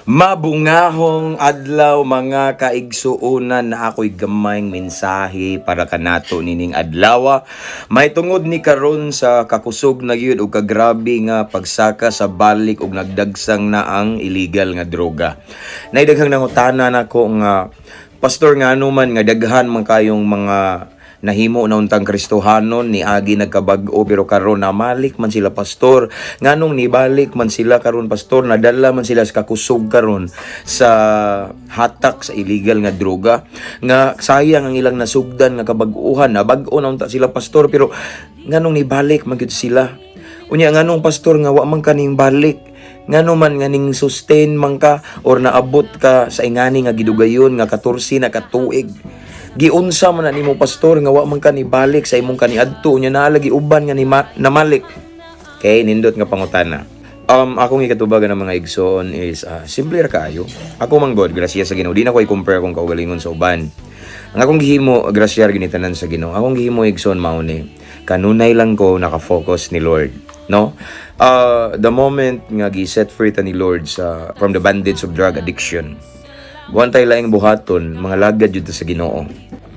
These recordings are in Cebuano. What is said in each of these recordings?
Mabungahong adlaw, mga kaigsuonan, na ako'y gamayng mensahe para kanato nining adlaw. May tungod ni karon sa kakusog na gyud og kagrabe nga pagsaka sa balik og nagdagsang na ang illegal nga droga. Naidaghang nangutana nako nga, "Pastor, nga man nga daghan man kayong mga nahimo na untang Kristohanon ni agi nagkabag-o, pero karon namalik man sila, Pastor. Nganong nibalik man sila karon, Pastor? Nadala man sila sa kakusog karon sa hatak sa illegal nga droga, nga sayang ang ilang nasugdan nga kabag-uhan. Nabag-o na unta sila, Pastor, pero nganong nibalik man gyud sila? Unya nganong, Pastor, nga wa man kaning balik? Ngano man nga ning sustain man ka or naabot ka sa ingani nga gidugayon nga 14 na katuig? Giunsa man na nimo, Pastor, nga wa man ka ni balik sa imong kaniadto, unya naa lagi uban nga ni namalik?" Kay nindot nga pangutana. Akong ikatubagan ng mga igsoon is simple ra kaayo. Ako man god, grasya sa Ginoo. Di na ko i-compare akong kaugalingon sa uban. Ang akong gihimo, grasya ra ginitanan sa Ginoo. Akong gihimo, igsoon, mao ni kanunay lang ko naka-focus ni Lord, no? The moment nga gi-set free ta ni Lord sa from the bondage of drug addiction, buwan tay laing buhaton, mga lagad jud ta sa Ginoo.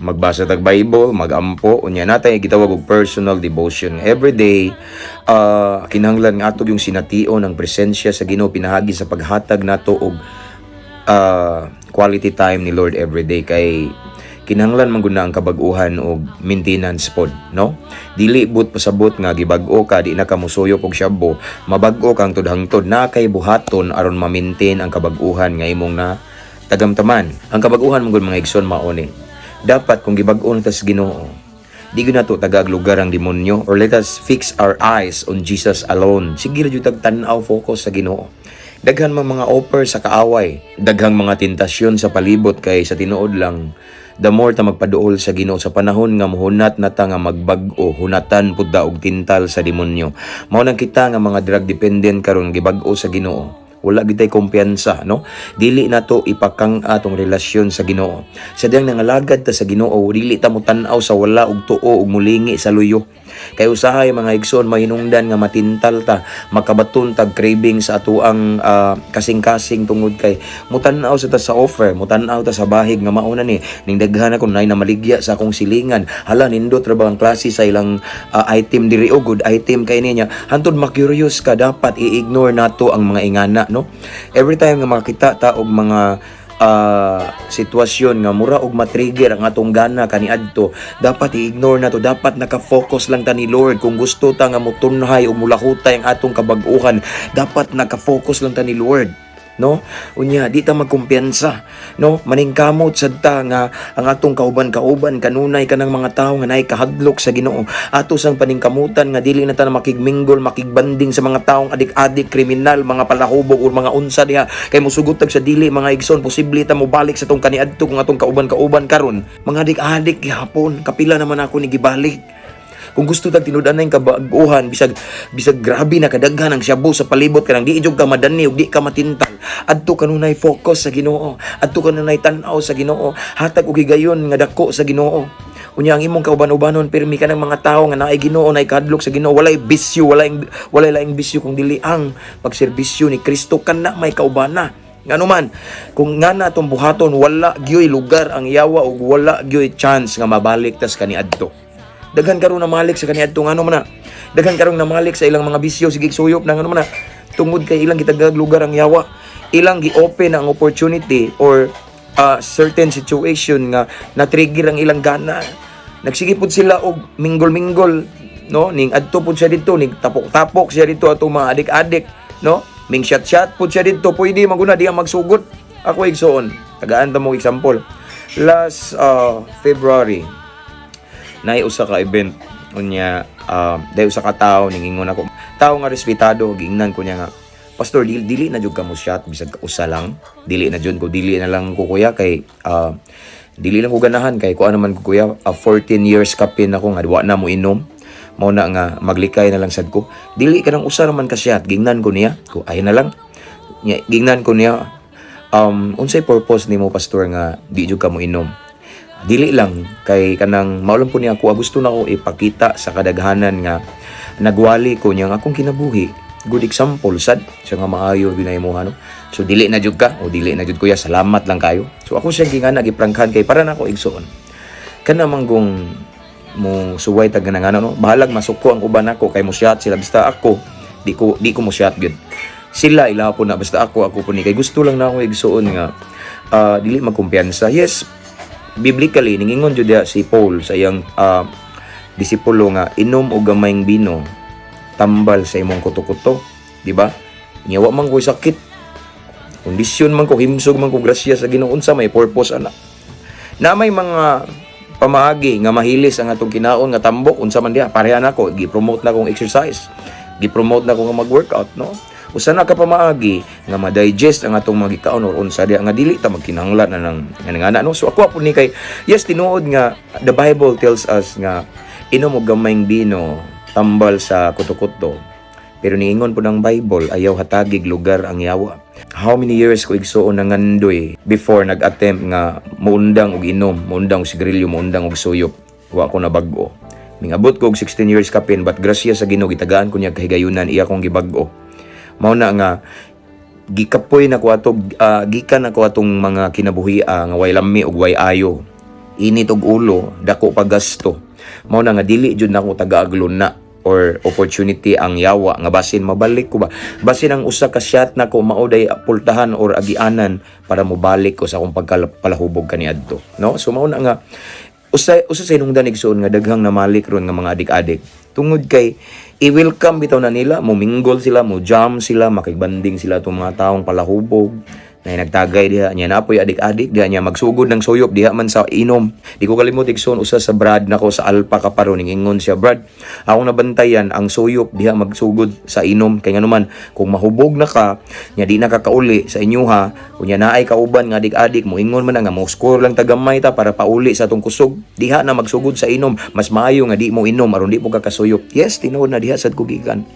Magbasa tag Bible, magampo, unya natay gitawag og personal devotion. Every day, kinahanglan nga ato yung sination ang presensya sa Ginoo pinahagi sa paghatag nato og quality time ni Lord every day, kay kinahanglan man gud na ang kabag-uhan og maintenance pod, no? Dili but pasabot nga gibag-o ka, di na ka musuyop og shabu, mabag-o kang hangtod na kay buhaton aron ma-maintain ang kabag-uhan nga imong na tagamtaman. Ang kabag-uhan man gud, mga igsoon, mao ni dapat kung gibag-o na ta sa Ginoo, di gyud nato tagaag lugar ang demonyo, or let us fix our eyes on Jesus alone. Sige ra jud tag tan-aw, focus sa Ginoo. Daghan man mga offer sa kaaway, daghang mga tentasyon sa palibot, kay sa tinuod lang, the more ta magpaduol sa Ginoo sa panahon nga muhunat na ta nga magbag-o, hunatan pud ta og tintal sa demonyo. Mao nang kita nga mga drug dependent karon gibag-o sa Ginoo, wala gitay kumpiyansa, no? Dili nato ipakang atong relasyon sa Ginoo. Sa diyang nangalagad ta sa Ginoo, dili ta mo tan-aw sa wala og tuo ug mulingi sa luyo, kay usahay, mga igsoon, mahinungdan nga matintal ta, makabaton tag craving sa atuang kasing-kasing, tungod kay mutan-aw sa ta sa offer, mutan-aw ta sa bahig nga mauna ni ning daghan ako nay namaligya sa akong silingan. Hala, nindot ra ba ang klase sa ilang item diri o good item kay niya? Hantod ma-curious ka. Dapat i-ignore nato ang mga ingana, no? Every time nga makita ta og mga sitwasyon nga mura og matrigger ang atong gana kaniadto, dapat i-ignore nato. Dapat naka-focus lang ta ni Lord. Kung gusto ta nga mutunhay o mulahutay ang atong kabag-uhan, dapat naka-focus lang ta ni Lord, no? Unya di ta magkumpiyansa, no? Maningkamot sad ta nga ang atong kauban-kauban kanunay kanang mga tawo nga naay kahadlok sa Ginoo. Ato sang paningkamutan nga dili na ta na makigminggol, makigbanding sa mga taong adik-adik, kriminal, mga palahubog o mga unsa diha, kay mosugot tag sa dili, mga igsoon, posible ta mobalik sa tong kaniadto kung atong kauban-kauban karon mga adik-adik gihapon. Kapila naman ako ni gibalik. Kung gusto tag tinud-anay kabag-uhan, bisag bisag grabe na kadaghan ang shabu sa palibot, kanang di jud ka madani ug di ka matintal, adto kanunay focus sa Ginoo, adto kanunay tan-aw sa Ginoo, hatag og higayon nga dako sa Ginoo. Unya ang imong kauban-ubanon pirmi ka ng mga tawo nga naay Ginoo, naay kahadlok sa Ginoo, walay bisyo, walay laing bisyo kung dili ang pagserbisyo ni Kristo, kana may kaubana. Ngano man, kung nga na atong buhaton, wala gyoy lugar ang yawa ug wala gyoy chance nga mabalik tas kaniadto. Daghan karon namalik sa kaniadto, ngano man na? Daghan karon namalik sa ilang mga bisyo, sige suyop na, ngano man na? Tungod kay ilang gitagag lugar ang yawa. Ilang gi-open ang opportunity or certain situation nga na-trigger ang ilang gana. Nagsige pud sila og minggol-minggol, no? Ning adto pud siya dito, ning tapok-tapok siya dito atong mga adik-adik, no? Ming shot-shot pud siya dito, pwede maguna diya magsugot. Ako, igsoon, tagaan ta mo example. Last February, naay usa ka event, unya dahil usa ka tawo ningingon ako, tawo nga respetado, giingnan ko niya nga, "Pastor, dili, dili na jud ka mo shot bisag usa lang?" "Dili na jud ko, dili na lang ko, kuya, kay dili lang ko ganahan, kay kuan naman ko, kuya, 14 years kapin ako nga wa na mo inom, mao na nga maglikay na lang sad ko." "Dili ka nang usa naman ka shot?" Gingnan ko niya ko, ay na lang. Nya, gingnan ko niya, "Unsay purpose nimo, Pastor, nga di jud ka mo inom?" "Dili lang, kay kanang mao lang po niya ako, gusto na ko ipakita sa kadaghanan nga nagwali ko niyang akong kinabuhi." Good example sad siya nga maayo gyud na imuha, no? So dili na jud ka o dili na jud, kuya, salamat lang kayo. So ako siya gingana, giprangkahan kay para na ako, igsuon, kana manggong mo suway tag nga no, bahalag masuko ang uban nako kay mo shot sila, basta ako di ko mo shot gyud. Sila ila po na, basta ako, ako po ni kay gusto lang na ako, igsuon, nga dili magkumpiyansa. Yes, biblically ningingon jud diha si Paul sa iyang disipulo nga inom og gamayng bino, tambal sa imong kuto-kuto, di ba? Nya wa man ko sakit, kondisyon man ko, himsog man ko, grasya sa Ginoo. Unsa may purpose ana na may mga pamaagi nga mahilis ang atong kinaon nga tambok? Unsa man diha, pareha nako, gi-promote na kong exercise, gi-promote na ko nga mag-workout, no? Usa na ka pamaagi nga ma-digest ang atong mga gikaon or unsa diha nga dili ta magkinahanglan na ng nga, no? So ako po ni kay, yes, tinuod nga the Bible tells us nga inom og gamayng bino, tambal sa kuto-kuto, pero niingon po ng Bible, ayaw hatagig lugar ang yawa. How many years ko, igsuon, nangandoy before nag-attempt nga muundang og inom, muundang og sigarilyo, muundang og suyop? Wa ko na bag-o. Mingabot ko og 16 years kapin, but grasya sa Ginoo, gitagaan ko niya kahigayunan, iya kong gibag-o. Mao na nga gikapoy na ko ato, gikan na ko atong mga kinabuhi nga way lami ug way ayo. Init og ulo, dako pa gasto. Mao na nga dili jud nako tagaaglon na or opportunity ang yawa nga basin mabalik ko ba, basin ang usa ka shot nako mao day pultahan or agianan para mobalik ko sa akong pagkalahubog kaniadto, no? So mao na nga usa usa sa hinungdan, igsuon, nga daghang namalik ron nga mga adik-adik tungod kay i-welcome bitaw na nila, mo mingle sila, mo jam sila, makigbanding sila itong mga taong palahubog na nagtagay diha niya, napoy adik-adik diha niya, magsugod ng suyop diha man sa inom. Di ko kalimot, igsoon, usa sa brad nako sa Alpa Kaparo, ning ingon siya, "Brad, akong nabantayan ang suyop diha magsugod sa inom kay nganuman kung mahubog na ka nya di na ka kauli sa inyoha, kunya naay kauban nga adik-adik, mo ingon man na nga mo score lang tagamay ta para pauli sa atong kusog, diha na magsugod sa inom. Mas maayo nga di mo inom aron di mo ka kasuyop." Yes, tinuod na diha sad ko gikan,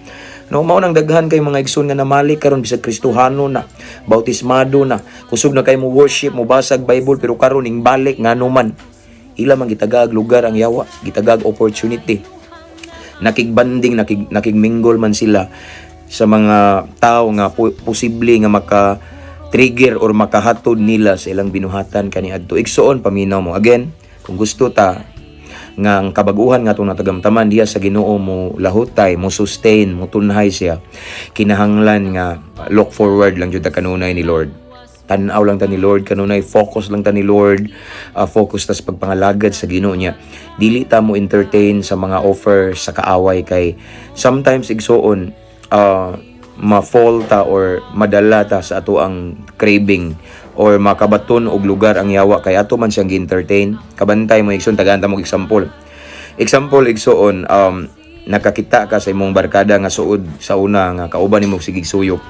no? Mao nang daghan kay mga igsoon nga namalik karon, bisag Kristohano na, bautismado na, kusog na kay mo worship, mo basag Bible, pero karon ning balik, ngano man? Ila man gitagaag lugar ang yawa, gitagaag opportunity. Nakigbanding, nakigmingle man sila sa mga tao nga posible nga maka trigger or makahatod nila sa ilang binuhatan kaniadto. Igsuon, paminaw mo. Again, kung gusto ta nga ang kabaguhan nga atong natagamtaman diha sa Ginoo mo lahutay, mo sustain, mo tunhay siya, kinahanglan nga look forward lang jud ta kanunay ni Lord. Tan-aw lang ta ni Lord kanunay, focus lang ta ni Lord, focus ta sa pagpangalagad sa Ginoo niya. Dili ta mo entertain sa mga offer sa kaaway kay sometimes, igsuon, ma-fall ta or madala ta sa ato ang craving or makabaton og lugar ang yawa kay ato man siyang gi-entertain. Kabantay mo, igsoon, tagaan ta mo example. Example, igsuon, nakakita ka sa imong barkada nga suod sa una nga kauban nimo sigig suyop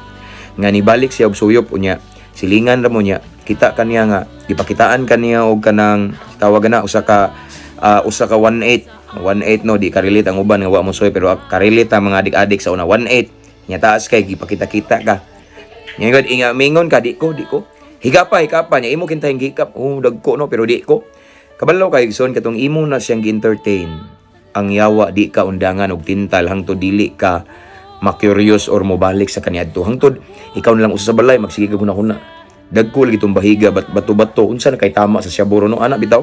nga nibalik siya og suyop, unya silingan ra mo niya, kita kaniya nga gipakitaan kaniya og kanang tawag na usa ka 18 18, no? Di ka-relate ang uban nga wa mo suy, pero ka-relate ang mga adik-adik sa una. 18 nya taas kay gipakita-kita ka nya gud, inga mingon ka, "Di ko, di ko." Higa pa, higa pa niya, imo kintahing gikap, "Oh, dagko, no, pero di ko." Kabalo kay, igsoon, katong imo na siyang gi-entertain ang yawa, di ka undangan og tintal hangtod dili ka ma-curious or mobalik sa kaniadto, hangtod ikaw na lang usa sa balay, magsige ka huna-huna, dagko lagi tong bahiga, bat bato-bato, unsa na kay tama sa siyaburo, no? Ana bitaw,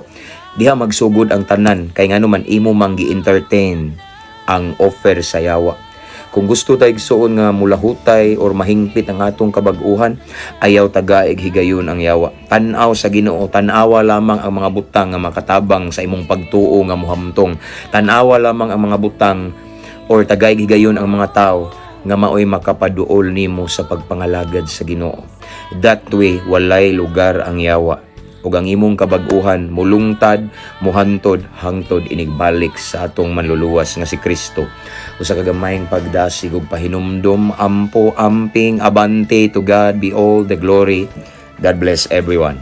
diha magsugod ang tanan kay ngano man imo mang gi-entertain ang offer sa yawa. Kung gusto tayo, igsuon, nga mulahutay or mahingpit ang atong kabag-uhan, ayaw tagaig higayon ang yawa. Tan-aw sa Ginoo, tan-awa lamang ang mga butang nga makatabang sa imong pagtuo nga muhamtong. Tan-awa lamang ang mga butang or tagaig higayon ang mga tao nga maoy makapaduol nimo sa pagpangalagad sa Ginoo. That way, walay lugar ang yawa ug ang imong kabag-uhan mulungtad, muhantod hangtod inigbalik sa atong manluluwas nga si Kristo. Usa ka gamayng pagdasig ug pahinumdom, ampo, amping, abante. To God be all the glory. God bless everyone.